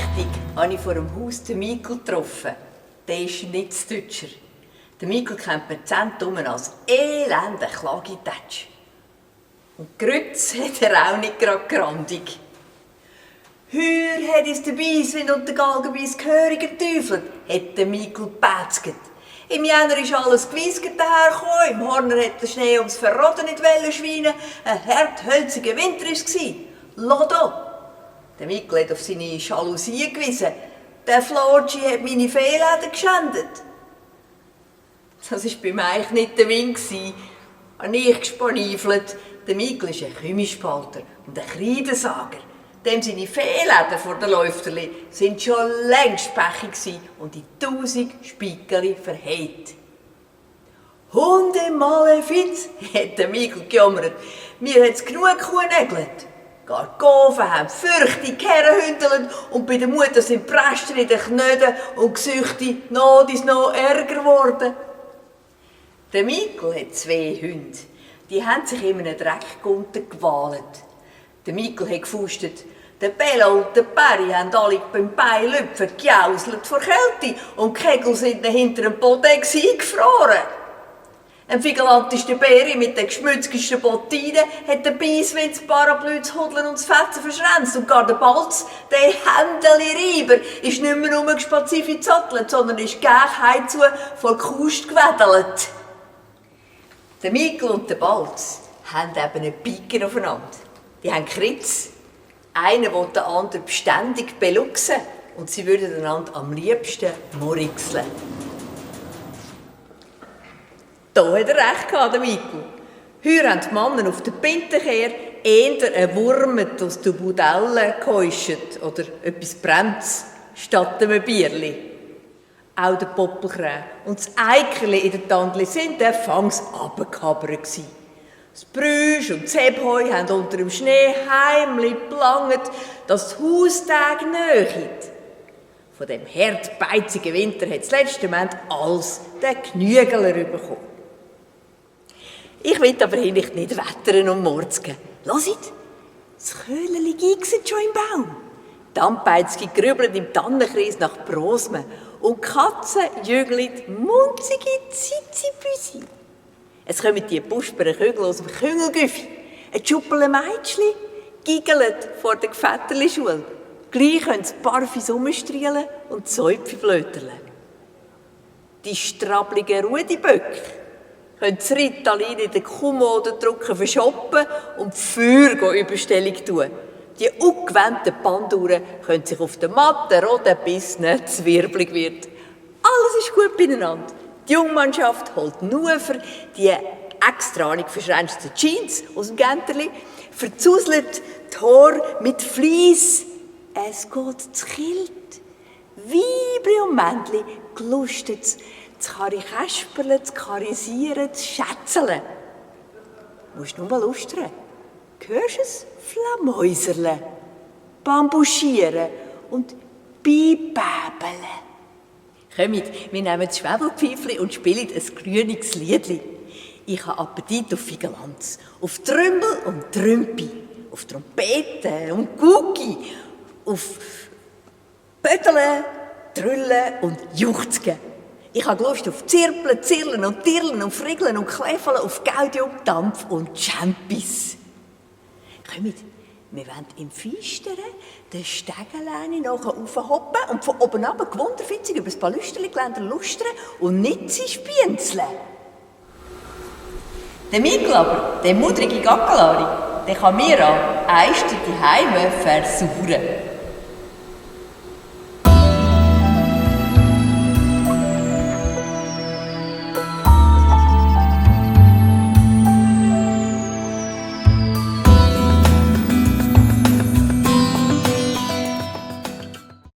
Nächtig habe ich vor dem Haus den Mikl getroffen. Der ist nicht Deutscher. Der Mikl kennt man Zentrum als elenden Klagetätsch. Und Grütz hat er auch nicht gerade grandig. Heuer hat es der Beiswind und der Galgenbeiss gehörig geteufelt, hat der Mikl gepätzget. Im Jänner ist alles gewiesget dahergekommen, im Horner hat der Schnee ums Verroden nicht schweinen. Ein harthölziger Winter war es. Lodo! Der Mikl hat auf seine Jalousie gewiesen. Der Florgi hat meine Fehläden geschändet. Das war bei mir eigentlich nicht der Wind. Habe ich gespanifelt. Der Mikl ist ein Kümispalter und ein Kreidensager. Dem seine Fehläden vor den Läufterli sind schon längst pechig und in 1000 Spiekerli verheilt. «Hundemalefiz», hat der Mikl gejammert. «Mir hat's genug genägelt. Gargoven haben fürchtig hergehündelt und bei der Mutter sind die Prästen in den Knöden und Gesüchte noch ärger geworden.» Der Mikl hat 2 Hunde. Die haben sich in einem Dreckgunter gewahlt. Der Mikl hat gefustet. Der Bello und der Perry haben alle beim Beilüpfen gejauselt vor Kälte und die Kegel sind hinter dem Boden eingefroren. Ein vigilantischer Bäri mit den geschmutzigsten Bottinen hat den Beiswind, das Parapluie, das Hudeln und das Fetzen verschränzt und gar der Balz, der Händeli-Reiber, ist nicht mehr nur spazifisch gezottelt, sondern ist gleich heimzu vor Kust gewedelt. Der Mikl und der Balz haben eben einen Piker aufeinander. Die haben Kritz. Einer will den anderen beständig beluchsen und sie würden einander am liebsten murrixeln. Da hat er recht gehabt, der Mikl. Heuer haben die Männer auf der Pintenkehr eher einen Wurm aus der Budelle geheuscht oder etwas Bremses statt einem Bierli. Auch der Poppelkrähe und das Eikerli in der Tandli sind der Fangs runtergekabert. Das Brüsch und das Hebheu haben unter dem Schnee heimlich gelangt, dass das Haustag nähet. Von dem hartbeizigen Winter hat das letzte Moment alles den Knügeler bekommen. Ich will aber nicht wettern und mordsgen. Hört, das Köhlerli gickset schon im Baum. Die Ampeizige grübelt im Tannenkreis nach Brosmen und die Katze jügelt munzige Zizibüsi. Es kommen die Busperen Kügel aus dem Küngelgüffi. Ein Schuppele Mädchen giggelt vor der Gefätterli-Schule. Gleich können sie Parfis rumstrielen und Zäupfe flöterle. Die strabligen Rudiböcke können das Ritalin in den Kommodendrucken verschoppen und Feuer Überstellung tun. Die ungewandten Panduren können sich auf der Matte roten, bis es wirbelig wird. Alles ist gut beieinander. Die Jungmannschaft holt nur für die extra nicht verschränzten Jeans aus dem Gänterli, verzuselt die Haare mit Fleiss. Es geht zu Kilt. Weibli und Männli gelustet zu Karikäsperlen, zu karisieren, zu schätzeln. Du musst nur mal lustern. Hörst du es? Flamäuserle, bambuschieren und bibäbeln. Kommt, wir nehmen das Schwebelpfeifli und spielen ein grüniges Liedli. Ich habe Appetit auf Vigilanz, auf Trümmel und Trümpi, auf Trompeten und Gucki, auf Pödeln, Trüllen und Juchzgen. Ich habe Lust auf Zirpeln, Zirlen und Tirlen, auf Friegeln und Kläfeln, auf Gaudium, Dampf und Champis. Kommt, wir wollen im Feistern den Stegelein nachher raufhoppen und von oben runter gewunderfitzig über das Balüsterli-Geländer lustern und nicht sie spienzeln. Der Mikl aber, der mudrige Gackelari, der kann mir an Eister die Heime versauern.